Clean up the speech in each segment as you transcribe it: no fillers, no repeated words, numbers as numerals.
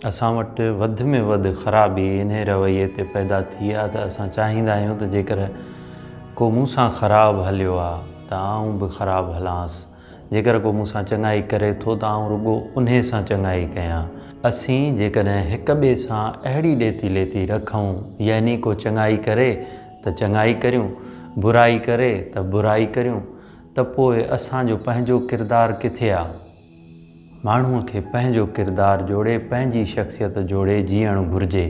اسان وٽ وڌ ۾ وڌ خرابي انهي رويي تي پيدا ٿي آ ته اسان چاهيندا آهيون ته جيڪر ڪو مون سان خراب هليو آ ته آئون به خراب هلانس، جيڪر ڪو مون سان چڱائي ڪري ٿو ته آئون رڳو انهي سان چڱائي ڪيان. اسين جيڪڏهن هڪ ٻئي سان اهڙي ڏيتي ليتي رکون يعني ڪو چڱائي ڪري ته چڱائي ڪريون، برائي ڪري ته برائي ڪريون ته پوء اسان جو پنهنجو ڪردار ڪٿي آ؟ ماڻهوء کي پنهنجو ڪردار جوڙي پنهنجي شخصيت جوڙي جيئڻ گهرجي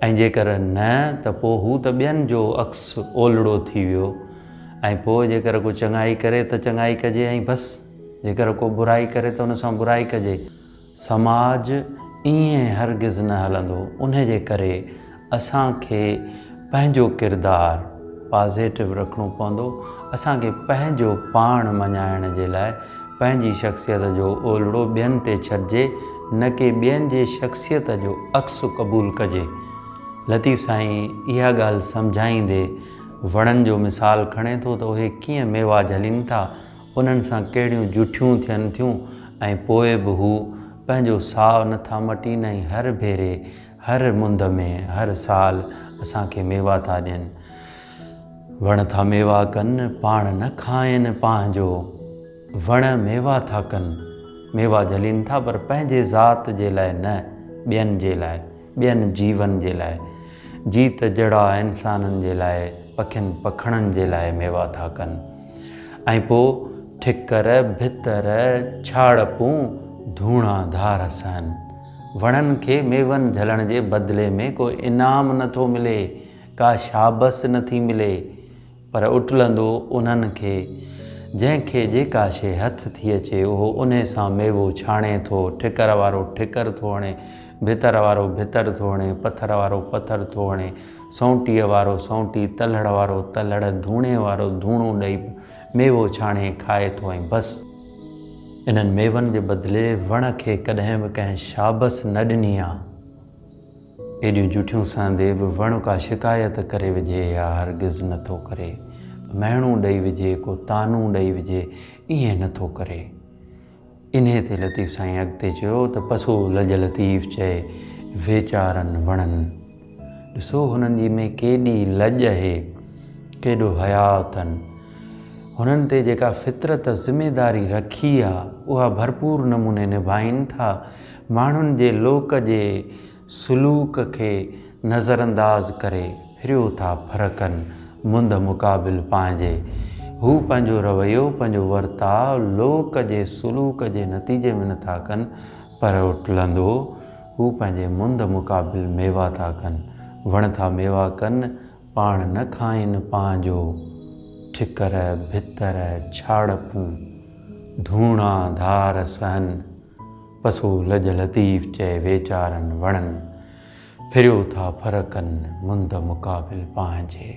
۽ جيڪر نه ته پوء هو ته ٻين جو عڪس اولڙو ٿي ويو ۽ پوء جيڪر ڪو چڱائي ڪري ته چڱائي ڪجي ۽ بس جيڪر ڪو برائي ڪري ته ان سان برائي ڪجي. سماج ائين هرگز نه هلندو انهي جي ڪري اسان کي پنهنجو ڪردار پازيٽو رکڻو پوندو اسان کي پنهنجو پاڻ مڃائڻ جي لاء پنهنجي شخصيت جو اولڙو ٻين تي ڇڏجي نه ڪي ٻين جي شخصيت جو عڪس قبول ڪجي. لطيف سائين اها ڳالهه سمجهائيندي وڻن جو مثال کڻي ٿو ته اهي ڪيئن ميوا جهلين ٿا، انهن سان ڪهڙيون جٺيون ٿين ٿيون ۽ پوء به هو پنهنجو ساء نه ٿا مٽين ۽ هر ڀيري هر مند ۾ هر سال اسان کي ميوا ٿا ڏين. وڻ ٿا ميوا ڪن، پاڻ نه کائين پنهنجو. وڻ ميوا ٿا ڪن، ميوا جهلين ٿا پر پنهنجي ذات جي لاء نه، ٻين جي لاء، ٻين جيون جي لاء. جيت جڙا انسانن جي لاء، پکين پکڻن جي لاء ميوا ٿا ڪن. ۽ پوء ٺڪر، ڀتر، ڇاڙپون، ڌوڻا ڌار سهن. وڻن کي ميون جهلڻ جي بدلي ۾ ڪو انعام نه ٿو ملي، ڪا شابس نه ٿي ملي، پر اٽلندو انهن کي، جنهن کي جيڪا شيء هٿ ٿي اچي، اهو انهي سان ميوو ڇاڻي ٿو، ٺڪر وارو ٺڪر ٿو هڻي، ڀتر وارو ڀتر ٿو هڻي، پٿر وارو پٿر ٿو هڻي، سونٽيء وارو سونٽي، تلهڙ وارو تلهڙ، ڌوڻي وارو ڌوڻو ڏئي ميوو ڇاڻي کائي ٿو ۽ بس. انهن ميون جي بدلي وڻ کي ڪڏهن به ڪنهن شابس نه ڏني آ. ايڏيون جٺيون سهندي به وڻ ڪا شڪايت ڪري وجهي اها هرگز نه ٿو ڪري. مهڻو ڏئي وجهي، ڪو طعنو ڏئي وجهي، ائين نه ٿو ڪري. انهيء تي لطيف سائين اڳتي چيو ته پسو لڄ لطيف چئي، ويچارن وڻن. ڏسو هنن جي ۾ ڪيڏي لڄ اهي، ڪيڏو حياء اٿن. هنن تي جيڪا فطرت ذميداري رکي آ، اها ڀرپور نموني نڀائين ٿا. ماڻهن جي لوڪ جي سلوڪ کي نظرانداز ڪري ڦريو ٿا ڦرڪن مند مقابل پنهنجي. هو پنهنجو رويو، پنهنجو ورتاء لوڪ جي سلوڪ جي نتيجي ۾ نٿا ڪن پر اٽلندو هو پنهنجي مند مقابل ميوا ٿا ڪن. وڻ ٿا ميوا ڪن، پاڻ نه کائين پنهنجو. ٺڪر، ڀتر، ڇاڙپون، ڌوڻا ڌار سهن. پسو لڄ لطيف چئي ويچارن وڻن، ڦريو ٿا ڦرڪن مند مقابل پنهنجي.